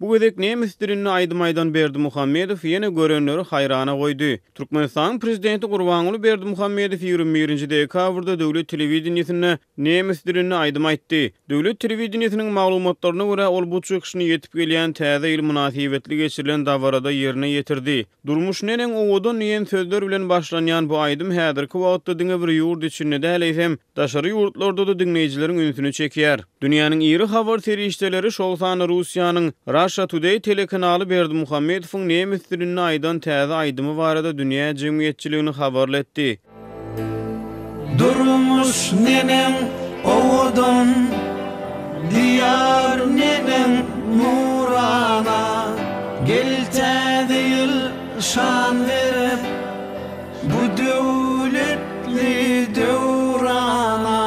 Bu gezek nemes dilinde aýdym aýdan Berdimuhamedow ýene görenleri haýrana goýdy. Türkmenistanyň Prezidenti Gurbanguly Berdimuhamedow 21 dekabrda döwlet telewideniýesinde nemes dilinde aýdym aýtdy. Döwlet telewideniýesiniň maglumatlaryna görä, ol bu çykyşyny ýetip gelýän Täze ýyl mynasybetli geçirilen dabarada ýerine ýetirdi. Durmuş neneň owadan diýen sözler bilen başlanýan bu aýdym häzirki wagtda diňe bir ýurt içinde däl, eýsem, daşary ýurtlarda-da diňleýjileriň ünsüni çekýär. Dünýäniň iri habar serişdeleri, şol sanda Russiýanyň Russia Today telekanaly Berdimuhamedowyň nemes dilinde aýdan täze aýdymy barada dünýä jemgyýetçiligini habarly etdi. Durmuş neneň owadan, Diýar neneň nurana, Gel Täze ýyl şan berip, Bu döwletli döwrana.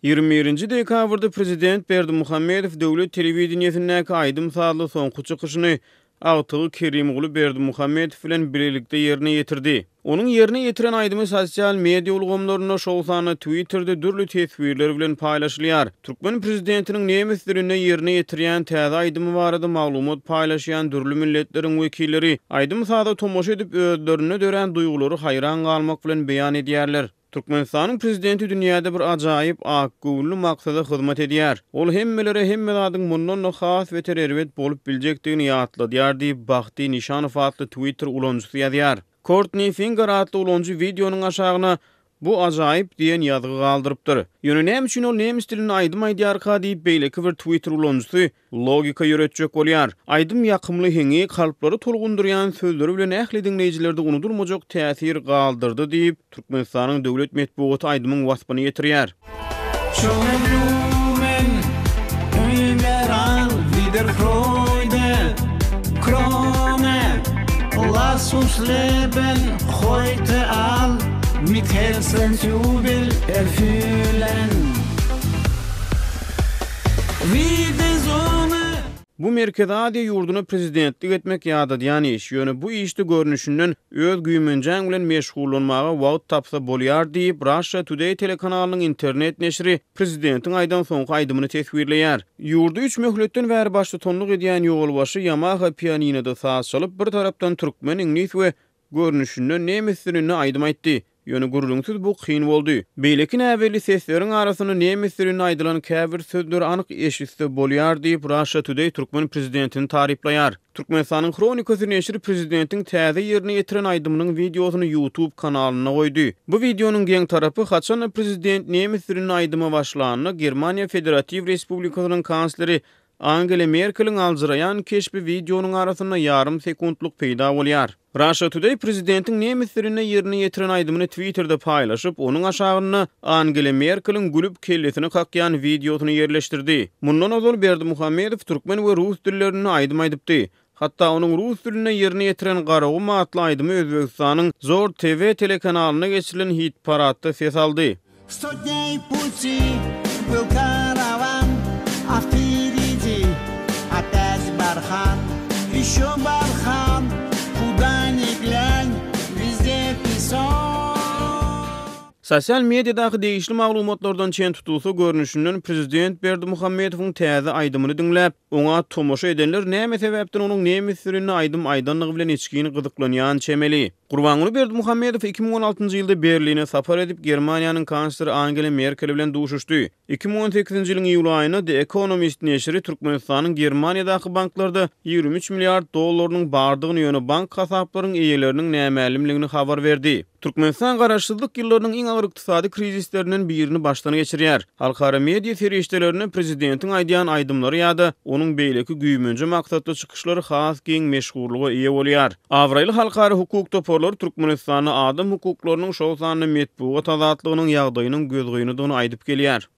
21-nji dekabrda prezident Berdimuhamedow döwlet telewideniýesindäki aýdym-sazly soňky çykyşyny agtygy Kerimguly Berdimuhamedow bilen bilelikde ýerine ýetirdi. Onuň ýerine ýetiren aýdymy sosial media ulgamlarynda, şol sanda Twitterde dürli teswirler bilen paýlaşylýar. Türkmen prezidentiniň nemes dilinde ýerine ýetirýän täze aýdymy barada maglumat paýlaşýan dürli milletleriň wekilleri aýdym-saza tomaşa edip özlerinde dörän duýgulary haýran galmak bilen beýan edýärler. Türkmenistanyň Prezidenti dünýäde bir ajaýyp, akgöwünli maksada hyzmat edýär. Ol hemmelere hemme zadyň mundan-da has beter erbet bolup biljekdigini ýatladýar diýip, Bahti Nişanow atly Twitter ulanyjysy ýazýar. Kortni Finger atly ulanyjy wideonyň aşagyna Bu ajaýyp diýen ýazgy galdyrypdyr. Ýöne näme üçin ol nemes dilinde aýdym aýdýarka diýip, beýleki bir Twitter ulanyjysy Logika ýöretjek bolýar. Aýdym ýakymly heňi, kalplary tolgundyrýan sözleri bilen ähli diňleýjilerde unudylmajak täsir galdyrdy diýip, Türkmenistanyň döwlet metbugaty aýdymyň waspyny ýetirýär. Schöne Blumen überall wieder Freude Krone Lass uns leben heute all mit Herzensjubel erfüllen. Bu Merkezi Aziýa ýurduna prezidentlik etmek ýadadýan iş, ýöne bu işde görnüşinden öz güýmenjäň bilen meşgullanmaga wagt tapsa bolýar diýip, Russia Today telekanalynyň internet neşiri prezidentiň aýdan soňky aýdymyny teswirleýär. Ýurda üç möhletden bäri baştutanlyk edýän ýolbaşçy Yamaha pianinoda saz çalyp, bir tarapdan türkmen, iňlis we Görnüşinden nemes dilinde aýdym aýtdy. Ýöne gürrüňsiz bu kyn boldy. Beýleki näbelli sesleriň arasynda nemes dilinde aýdylan käbir sözleri anyk eşitse bolýar diýip, Russia Today türkmen prezidentini taryplaýar. Türkmenistanyň Hronikasy neşiri prezidentiň täze ýerine ýetiren aýdymynyň wideosyny YouTube kanalynda goýdy. Bu wideonyň geň tarapy, haçan-da prezident nemes dilinde aýdyma başlanda, Germaniýa Federatiw Respublikasynyň kansleri Angela Merkeliň aljyraýan keşbi wideonyň arasynda ýarym sekuntlyk peýda bolýar. Russia Today prezidentiň nemes dilinde ýerine ýetiren aýdymyny Twitterde paýlaşyp, onuň aşagynda Angela Merkeliň gülüp kellesini kakýan wideosyny ýerleşdirdi. Mundan ozal Berdimuhamedow türkmen we rus dillerinde aýdym aýdypdy. Hatda onuň rus dilinde ýerine ýetiren Garagum atly aýdymy Özbegistanyň Zor TV telekanalynda geçirilen hit-paradda ses aldy. Sto dneý puti byl karawan, a wperedi opýat barhan, Ýeşo barhan, kuda ni glýan, wezde pesok. Sosial mediadaky degişli maglumatlardan çen tutulsa, görnüşinden prezident Berdimuhamedowyň täze aýdymyny diňläp, oňa tomaşa edenler näme sebäpden onuň nemes dilinde aýdym aýdandygy bilen içgin gyzyklanýan çemeli. Gurbanguly Berdimuhamedow 2016-njy ýylda Berline sapar edip, Germaniýanyň kansleri Angela Merkel bilen duşuşdy. 2018-nji ýylyň iýul aýynda The Economist neşiri Türkmenistanyň Germaniýadaky banklarda 23 milliard dollarynyň bardygyny, ýöne bank hasaplaryň eýeleriniň nämälimligini habar berdi. Türkmenistan garaşsyzlyk ýyllarynyň iň agyr ykdysady krizislerinden birini başdan geçirýär. Halkara media serişdelerinde prezidentiň aýdýan aýdymlary ýa-da onuň beýleki güýmenje maksatly çykyşlary has giň meşhurlyga eýe bolýar. Abraýly halkara hukuk toparlary Türkmenistanda adam hukuklarynyň, şol sanda metbugat azatlygynyň ýagdaýynyň gözgynydygyny aýdyp gelýär.